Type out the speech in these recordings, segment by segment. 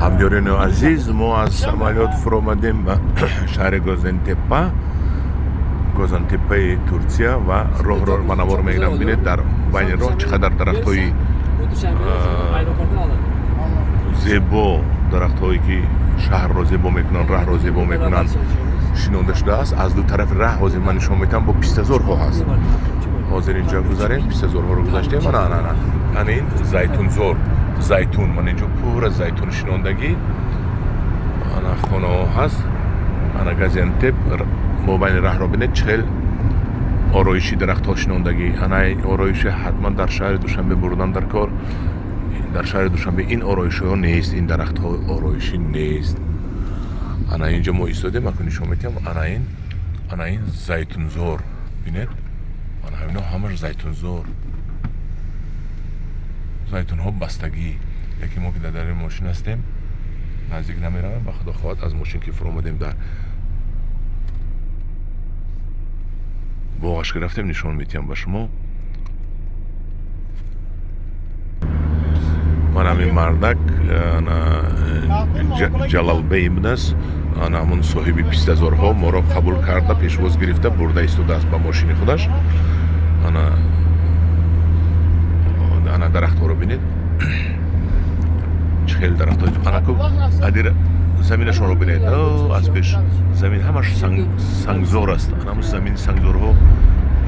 Ҳамдиёрони азиз, мо аз самолёт фуромадем ба шаҳри Гозантепа, Гозантепаи Турсия, ва роҳро ба навор мегирам. Бинед, дар байни роҳ чӣ қадар дарахтҳои зебо, дарахтҳое ки шаҳрро зебо мекунанд, раҳро зебо мекунанд, шинонда шудааст аз ду тарафи раҳ. Ҳозир ман нишон метиҳам, бо пистазорҳо ҳаст. Ҳозир инҷа гузарем, пистазорҳоро гузаштем. Ана, ана, ана, ана ин зайтунзор, зайтун. Ман инҷо пурра зайтун шинондагӣ. Ана хонаҳо ҳаст. Ана Газиантеп, мобайни раҳро бинед, чӣ хел ороиши дарахтҳо шинондагӣ. Ана ороиши ҳатман дар шаҳри Душанбе бурдан дар кор. Дар шаҳри Душанбе ин ороишҳо нест, ин дарахтҳо ороишӣ нест. Ана инҷо мо истодем, акун нишон метиҳам. Ана ин, ана ин зайтунзор, бинед, ана ҳамино ҳамаш зайтунзор, зайтунҳо бастагӣ. Яке мо ки дар дари мошин ҳастем, наздик намеравем. Ба Худо хоҳад, аз мошин ки фуромадем, дар боғаш ки рафтем, нишон метиҳам ба шумо. Ман ҳамин мардак Ҷалалбей будааст, ана ҳамун соҳиби пистазорҳо моро қабул карда, пешвоз гирифта, бурда истодааст ба мошини худаш. Ана, ана дарахтҳоро бинед, чӣ хеле дарахтҳо. Анаку адир заминашонро бинед, аз пеш замин ҳамаш сангзор аст. Анаму замини сангзорҳо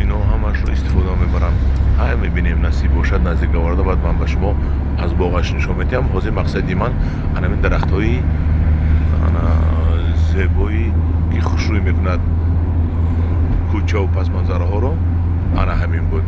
ино ҳамашро истифода мебаранд. Ҳай, мебинем, насиб бошад, наздик оварда, баъд ман ба шумо аз боғаш нишон медиҳам. Ҳозир мақсади ман анамин дарахтҳои ана зебоӣ, ки хушрӯй мекунад кӯчаву пасманзараҳоро, ана ҳамин буд.